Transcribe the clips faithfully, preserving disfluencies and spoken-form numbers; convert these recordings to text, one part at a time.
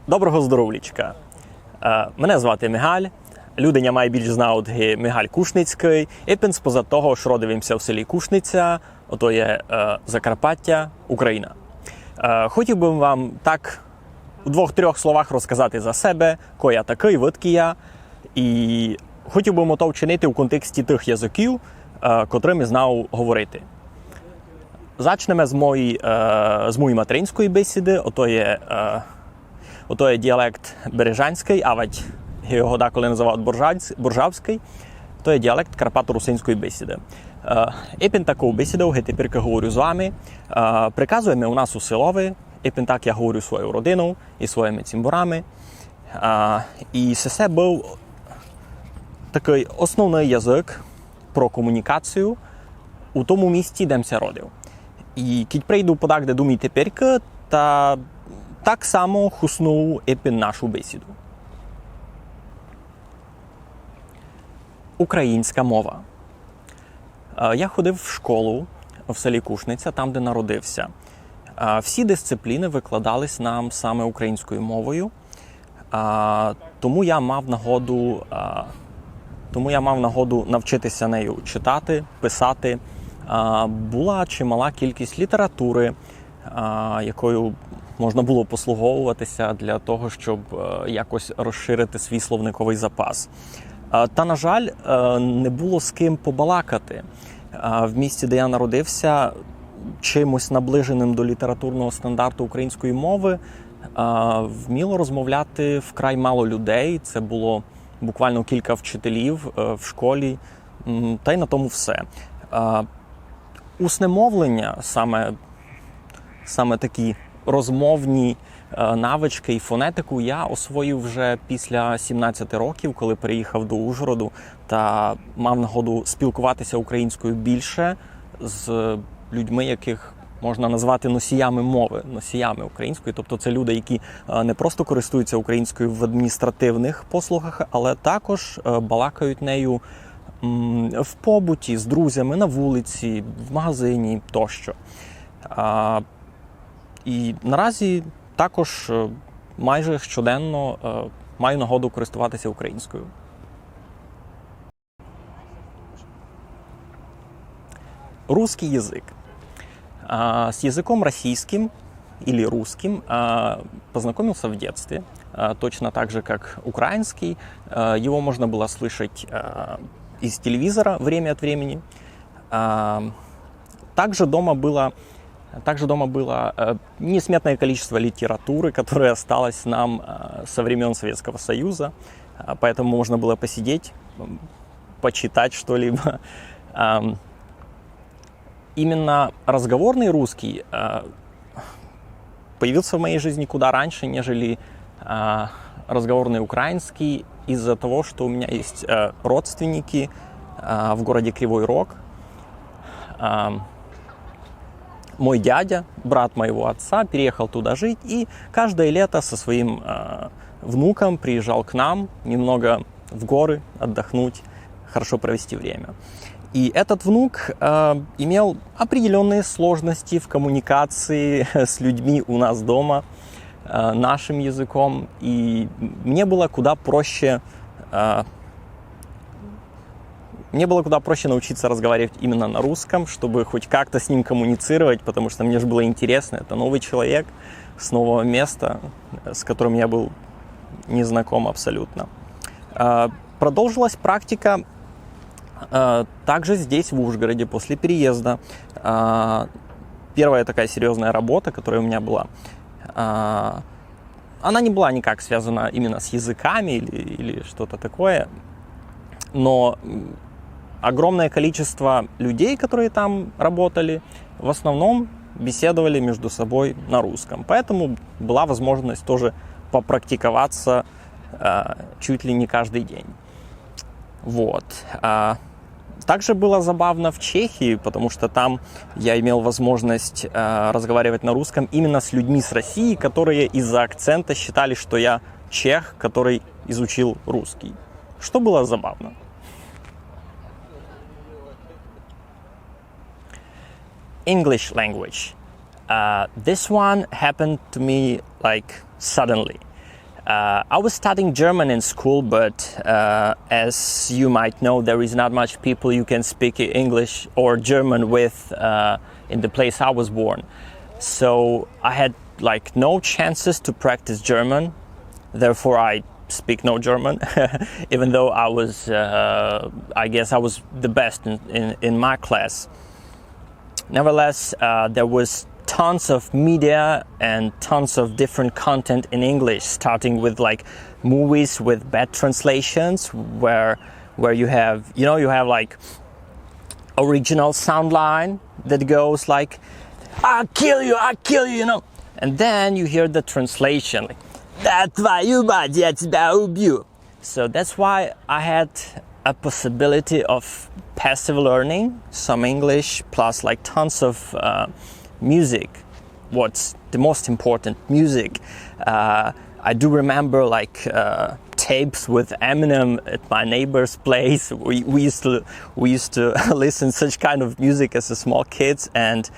Доброго здоровлічка. Е, мене звати Мигаль. Люди ня май більш знають ги Мигаль Кушницькый. Епен спозад того, што родив им ся в селі Кушниця, ото є, е, Закарпаття, Україна. Е, хотів бы вам так у двох-трьох словах розказати за себе, ко я такый, выдкы я. І хотів бы м ото вчинити у контексті тых языків, е, котрыми знав говорити. Зачнеме з моєї, е, з моєї материнської бесіды, ото є, е, ото є діалект бережанськый, авадь його деколи называють боржансь-, боржавськый, то є діалект карпаторусинської бесіды. Е, епен таков бесідов, ги теперь говорю з вами, е, приказуєме у нас у селови, епен так я говорю своєю родинов і своїми цімборами. А, і се, се быв такый основный язык про комунікацію у тому місті, де м ся родив. І кідь прийду подак, де дум і теперькы, та так само хусну епен нашу бесіду. Українська мова. Е, я ходив в школу в селі Кушниця, там, де народився. Е, всі дисципліни викладались нам саме українською мовою. А, тому я мав нагоду, а, тому я мав нагоду навчитися нею читати, писати. А, була чимала кількість літератури, а, якою можна було послуговуватися для того, щоб, е, якось розширити свій словниковий запас. А, та, на жаль, е, не було з ким побалакати. А, в місті, де я народився, чимось наближеним до літературного стандарту української мови, а, вміло розмовляти вкрай мало людей. Це було буквально кілька вчителів, е, в школі, м, та й на тому все. Е, усне мовлення, саме, саме такі розмовні, е, навички і фонетику я освоїв вже після сімнадцяти років, коли переїхав до Ужгороду та мав нагоду спілкуватися українською більше з людьми, яких можна назвати носіями мови, носіями української. Тобто це люди, які, е, не просто користуються українською в адміністративних послугах, але також, е, балакають нею, м, в побуті, з друзями, на вулиці, в магазині тощо. А, і наразі також, е, майже щоденно, е, маю нагоду користуватися українською. Русский язык. А, с языком российским или русским, а, познакомился в детстве, а, точно так же, как украинский. А, его можно было слышать, а, из телевизора время от времени. А, также дома было, также дома было, э, несметное количество литературы, которая осталась нам, э, со времён Советского Союза. А, поэтому можно было посидеть, м, почитать что-либо. Ам, именно разговорный русский, а, появился в моей жизни куда раньше, нежели, а, разговорный украинский, из-за того, что у меня есть, э, родственники, а, в городе Кривой Рог. Ам, мой дядя, брат моего отца, переехал туда жить и каждое лето со своим, э, внуком приезжал к нам немного в горы отдохнуть, хорошо провести время. И этот внук, э, имел определённые сложности в коммуникации с людьми у нас дома, э, нашим языком. И мне было куда проще, э, мне было куда проще научиться разговаривать именно на русском, чтобы хоть как-то с ним коммуницировать, потому что мне же было интересно, это новый человек с нового места, с которым я был не знаком абсолютно. А, продолжилась практика, а, также здесь, в Ужгороде, после переезда. А, первая такая серьёзная работа, которая у меня была, а, она не была никак связана именно с языками или, или что-то такое, но, м, огромное количество людей, которые там работали, в основном беседовали между собой на русском. Поэтому была возможность тоже попрактиковаться, э, чуть ли не каждый день. Вот. А, также было забавно в Чехии, потому что там я имел возможность, э, разговаривать на русском именно с людьми с России, которые из-за акцента считали, что я чех, который изучил русский. Что было забавно. English language. Uh, this one happened to me, like, suddenly. Uh, I was studying German in school, but uh, as you might know, there is not much people you can speak English or German with uh, in the place I was born. So I had like no chances to practice German. Therefore, I speak no German, even though I was, uh, I guess I was the best in, in, in my class. Nevertheless, uh, there was tons of media and tons of different content in English, starting with like movies with bad translations, where where you have, you know, you have like original sound line that goes like, "I kill you, I kill you," you know, and then you hear the translation like, "Да твою мать, я тебя убью." So that's why I had a possibility of passive learning some English plus like tons of uh, music. What's the most important? Music. Uh, I do remember like uh, tapes with Eminem at my neighbor's place. We, we used to we used to listen such kind of music as a small kids, and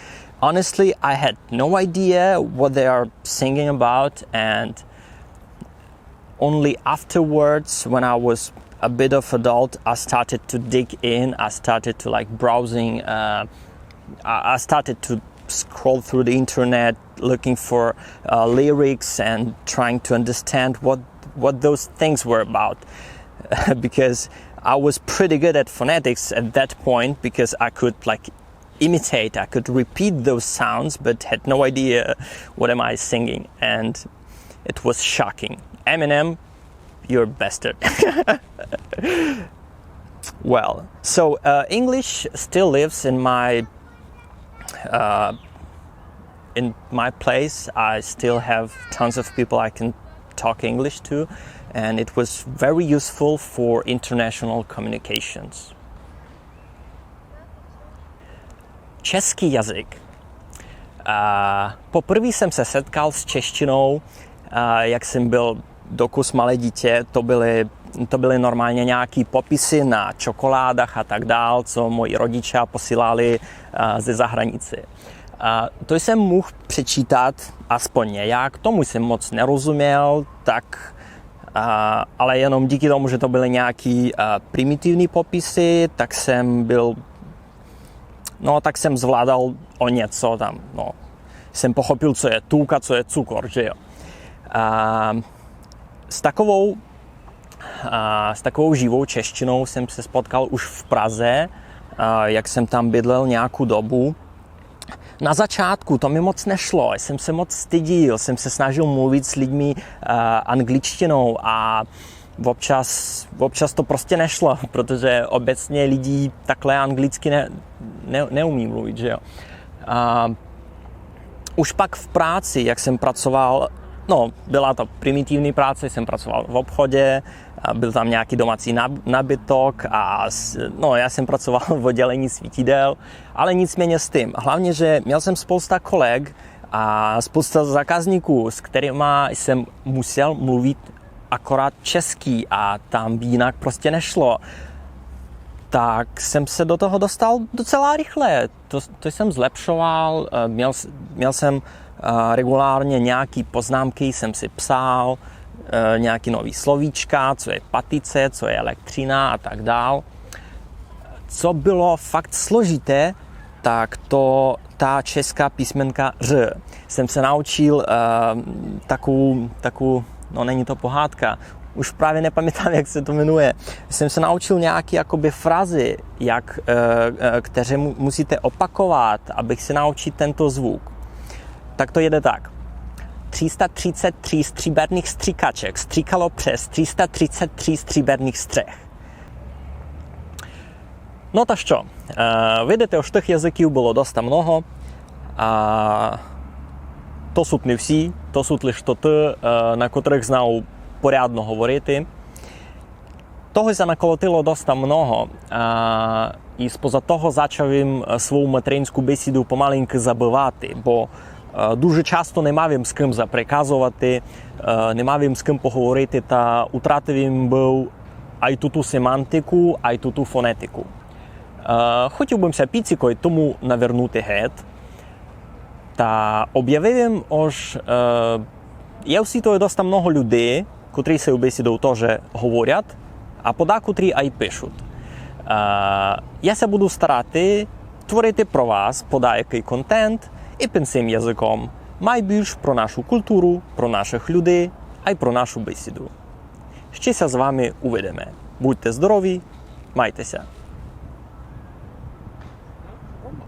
honestly, I had no idea what they are singing about, and only afterwards, when I was a bit of adult, I started to dig in. I started to like browsing. Uh, I I started to scroll through the internet looking for uh, lyrics and trying to understand what what those things were about, because I was pretty good at phonetics at that point because I could like imitate, I could repeat those sounds, but had no idea what am I singing, and it was shocking. Eminem, you're a bastard. Well, so uh, English still lives in my uh, in my place. I still have tons of people I can talk English to, and it was very useful for international communications. Český jazyk. A poprvé jsem se setkal s češtinou, a jak jsem byl dokus malé dítě, to byly, to byly normálně nějaký popisy na čokoládách a tak dál, co moji rodiče posílali a, ze zahraničí. A to jsem mohl přečítat aspoň nějak, tomu jsem moc nerozuměl, tak a, ale jenom díky tomu, že to byly nějaký a, primitivní popisy, tak jsem byl, no tak jsem zvládal o něco tam, no. Jsem pochopil, co je tuk a co je cukor, že jo. A, s, takovou, a, s takovou živou češtinou jsem se spotkal už v Praze, a, jak jsem tam bydlel nějakou dobu. Na začátku to mi moc nešlo, jsem se moc styděl, jsem se snažil mluvit s lidmi a, angličtinou a občas, občas to prostě nešlo, protože obecně lidí takhle anglicky ne, ne, neumí mluvit, že jo. A už pak v práci, jak jsem pracoval, no, byla to primitivní práce, jsem pracoval v obchodě, a byl tam nějaký domácí nab- nabytok a s- no, já jsem pracoval v oddělení svítidel, ale nicméně s tím. Hlavně, že měl jsem spousta kolegů a spousta zákazníků, s kterýma jsem musel mluvit akorát český a tam jinak prostě nešlo. Tak jsem se do toho dostal docela rychle. To, to jsem zlepšoval, eh, měl, s- měl jsem eh, regulárně nějaký poznámky, jsem si psal, eh, nějaký nový slovíčka, co je patice, co je elektřina a tak dál. Co bylo fakt složité, tak to ta česká písmenka R. Jsem se naučil eh, takou, takou, no, není to pohádka, už právě nepamětám, jak se to jmenuje. Jsem se naučil nějaký jakoby frazy, jak, eh, eh, kteře mu- musíte opakovat, abych si naučit tento zvuk. Tak to jede tak. Tři sta třicet tři stříbrných stříkaček stříkalo přes tři sta třicet tři stříbrných střech. No та що, е, видите, ож тых языків было доста много. А то суть не всі, то суть лиш тоты, е, на котрых знав порядно говорити. Того ся наколотило доста много, а, і споза того зачав им, е, свою материнську бесіду помаленьку забывати, бо е, дуже часто не мав им з ким заприказовати, е, не мав им з ким поговорити, та утратив им быв ай туту семантику, ай туту фонетику. Е, хотів бы м ся піцікой тому навернути гет, та обявив им, ож е, є в світови доста много людей, котрі сею бесідов тоже говорять, а подакотрі ай пишуть. Е, я ся буду старати творити про вас подаякый контент ипен сим языком, май бульш про нашу културу, про нашых людей, ай про нашу бесіду. Ще ся з вами увидиме. Будьте здорові, майте ся.